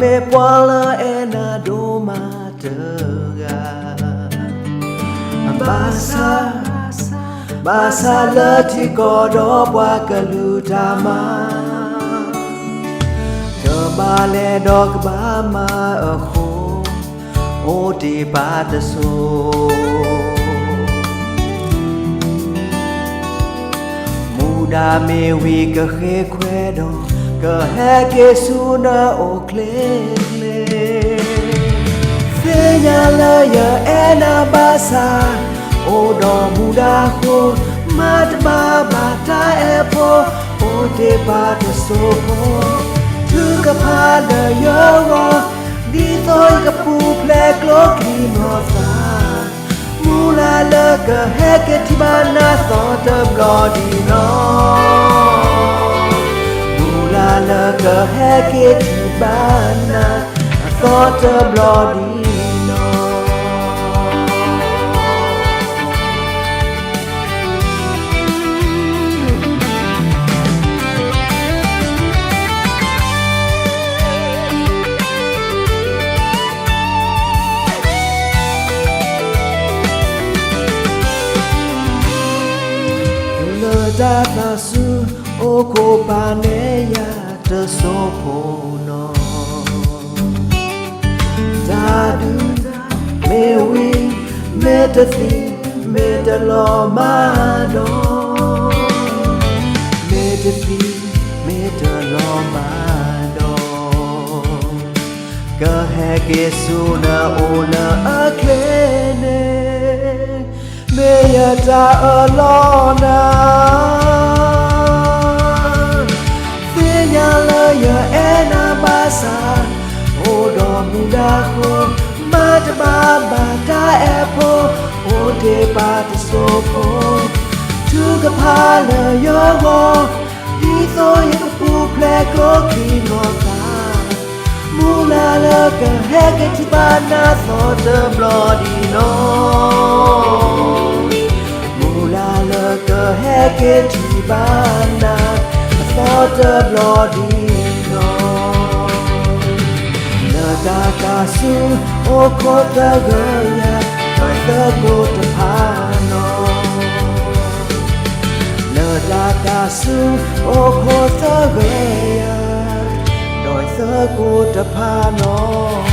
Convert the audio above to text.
မ့ၢ်ပှၤလၢအဲၣ်နၤဒိၣ်မးတဂၤ, ဘၣ်ဆၣ်, ဘၣ်ဆၣ်လၢထံကီၢ်ဒီးပှၤကလုာ်တၢ်မၤ တဘၣ်လဲၤဒီးကဘၣ်မၤအဃိ, အိၣ်တ့ၢ်ပာ်တစိၤ မူဒါမ့ၢ်ဝံၤကဃ့ခွဲးဒီး ကဟဲက့ၤဆူနအိၣ်ချ့ချ့, သ့ၣ်ညါလၢယအဲၣ်နၤဘၣ်ဆၣ်, အိၣ်ဒီးမူဒါအဃိ, မၤတဘၣ်ဘၣ်တၢ်အဲၣ်ဖိ, အိၣ်တ့ၢ်ပာ်တစိၤဖိ, ထုကဖၣ်လၢယဂီၢ်, ဒ်သိးယကပူၤဖျဲးကျိချံမျိာ်သၣ် မုၢ်လၢ်လၢကဟဲက့ၤထံၣ်ဘၣ်နၤသီတဘျီဒံးနီၢ်, မုၢ်လၢ်လၢကဟဲက့ၤထံၣ်ဘၣ်နၤအသီတဘျီဒံးနီၢ်. လၢတၢ်သးစူၤအိၣ်ခိးပာ်နဲၣ်ယၤတစိၢ်ဖိနီၢ်, တၢ်ဒုးမ့ၢ်ဝံၤမ့ၢ်တသံ, မ့ၢ်တလီၤမၢ်ဒီး, မ့ၢ်တသံ, မ့ၢ်တလီၤမၢ်ဒီး, ကဟဲက့ၤဆူနအိၣ်လၢအချ့န့ၣ်, မ့ၢ်ယတၢ်အၢၣ်လီၤနၤ သ့ၣ်ညါလၢယအဲၣ်နၤဘၣ်ဆၣ်, အိၣ်ဒီးမူဒါအဃိ, မၤတဘၣ်ဘၣ်တၢ်အဲၣ်ဖိ, အိၣ်တ့ၢ်ပာ်တစိၢ်ဖိ, ထုကဖၣ်လၢယဂီၢ်, ဒ်သိးယကပူၤဖျဲးကျိချံမျိာ်သၣ် မုၢ်လၢ်လၢကဟဲက့ၤထံၣ်ဘၣ်နၤသီတဘျီဒံးနီၢ်, မုၢ်လၢ်လၢကဟဲက့ၤထံၣ်ဘၣ်နၤအသီတဘျီဒံးနီၢ်. လၢတၢ်သးစူၤအိၣ်ခိးသဂၢၢ်ယၤ, ဒီးသကိးတဖၣ်နီၢ် လၢတၢ်သးစူၤအိၣ်ခိးသဂၢၢ်ယၤ, ဒီးသကိးတဖၣ်နီၢ်.